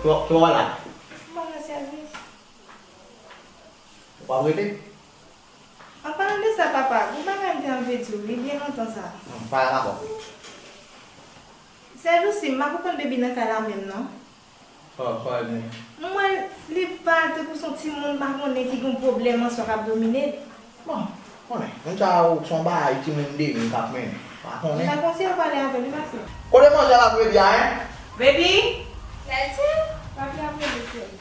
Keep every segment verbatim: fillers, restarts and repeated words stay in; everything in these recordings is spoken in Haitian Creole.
Ki w, ki w wè la? M pa nan sèvis. Ou p ap rete? An palan de sa, papa, gon bagay m te anvi di w, wi, byen lontan sa. Hmm, pale la bò. Sèjousi, m pa konprann Baby nan kay la menm, non. Oh, pardon. M wè l, li pa tankou se yon timoun, m pa konnen ki gon pwoblèm answa k ap domine l. Bon, konnen, moun sa yo se yon bagay timoun de menm k ap mennen. Pa konnen. M ta konseye w pale avè l, wi, papi. Kote manzè la, Baby a, en? Baby? Papi ap rele, frè m.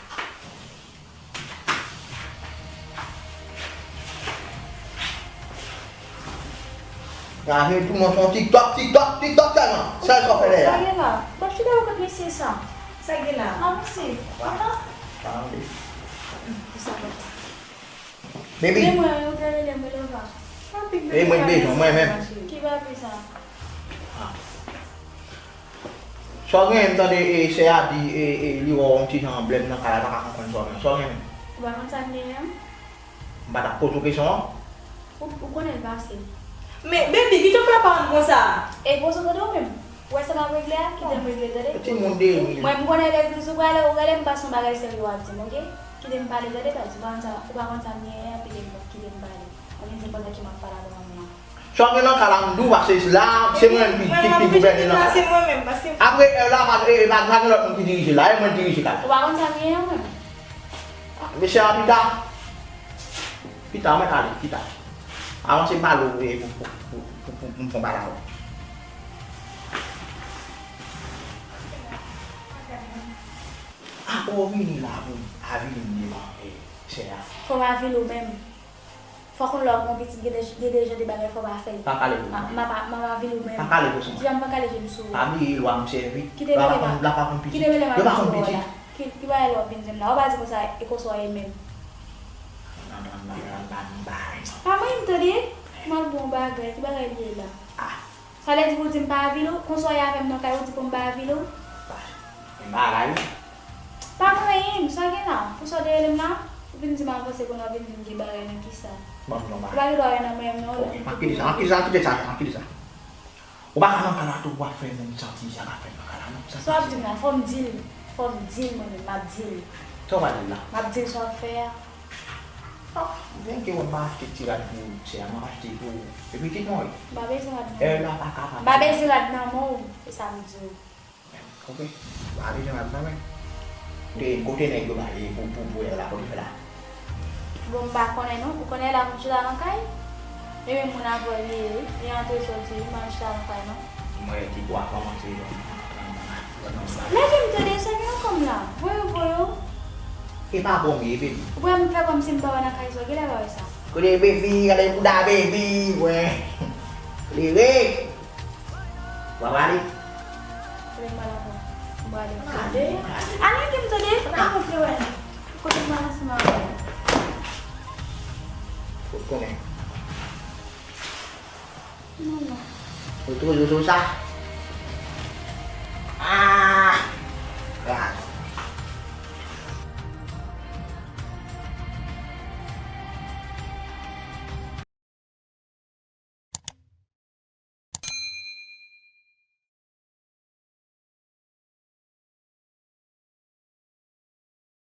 Gade tou, nou fè yon TikTok, TikTok, TikTok sèlman. Sèl sa w fè la. Sa gen la? Bon, chita ou kot mesye sa. Sa gen la? Ah, mesye. Papa? Tande. Ki sa, papa? Baby. Men mwen, yo te rele m Lova. E mwen bezwen, mwen menm. Ki papi sa? Ah. Sa w genyen, m tande, e, sè a di, e, e, li wè w yon ti jan blèm nan kay la, pa ka konprann sa w genyen. Sa w genyen? Ou pa konn sa m genyen an? M pa t ap poze w kesyon an. Ou, ou konnen l pase. Men, Baby, kite w pale pa m konsa. E poze w tande w menm. Ou wè sa m ap regle a? Kite m regle, tande? Ti moun de mil. Mwen, m konnen legliz ou prale, ou rele m, pa se yon bagay serye w ap di m, oke? Kite m pale, tande, baz. Ou pa konn sa, ou pa konn sa m genyen an, kite m, kite m pale. Ann di m pandan ke m ap pale avè manman an. Sa w gen nan kay la, m di w, pase la, se mwen ki, ki, ki gouvène nan kay la. Apre, e, la, pa, e, pa, pa gen lòt moun ki dirije la, e mwen dirije kay la. Ou pa konn sa m genyen an menm. Ah, mesye a pita. Pita, mwen ale, pita. Avanse m pale w, e, pou, pou m fè yon bagay. Apre w vini la pou avili m devan, e, sè a. Fò w avili w menm. Fò w konn lè w gen yon pitit, gen de, gen de jan de bagay fò w pa fè l. Pa kale je m. M ap, m ap avili w menm. Pa kale je m. Jan m pa kale je m sou ou. Pa bliye lwa m sèvi. Kite mele m. Lwa pa konn, lwa pa konn pitit. Kite mele m. Yo pa konn pitit. Ki, ki bagay lè w ap vin di m la? Ou pa di konsa, e konsa w ye menm. Pa mwen m tande. M al bon bagay. Ki bagay li ye la? Ah. Sa vle di pou w di m pa avili w? Konsa w ye avè m nan kay, ou di pou m pa avili w? Pa, gen bagay wi. Pa gen anyen, sa gen la? Pou sa w te rele m la? Ou vin di m avanse kounye a, w vin di m gen bagay nan kisa? Ban m non bagay. Ou pa gen dwa wè nan men m non. Ok, m ap kite sa, m ap kite sa, m ap kite sa, m ap kite sa. Ou pa ka nan kay la tou pou w ap fè moun santi sa k ap fèt nan kay la non. Sa w ap di m la, fò m di l. Fò m di l mwen menm, m ap di l. Sa w pral di l la? M ap di l sa w ap fè a. Ah, byen ke mwen pa achte ti rad pou sè a, mwen achte pou e pitit mwen wi. M pa bezwen rad nan men w. Èl la pa kapab. M pa bezwen rad nan men w, se sa m di w. Ok, m pa bezwen rad nan men. Kote, kote nèg yo ba li pou, pou, pou èl la, kote fè la? Bon, m pa konnen non, ou konnen èl la konn chita nan kay? E menm moun avè l ye wi, li antre soti wi, m pa chita nan kay non. Mwen di pou a kòmanse. Lage m tande, sa gen yon kòm la. Voye w, voye w. E pa bon m ye, Baby. Ou wè m fè kòmsi m pa wè nan kay sa, genlè pa wè sa. Kote Baby, gade bouda Baby, wè. Leve. W ap ale? Kote m pral avè w? M prale. Ale. Ale, lage m tande. Kote m pral ansanm avè w? Ou konnen. Non, non. Ou toujou sou sa?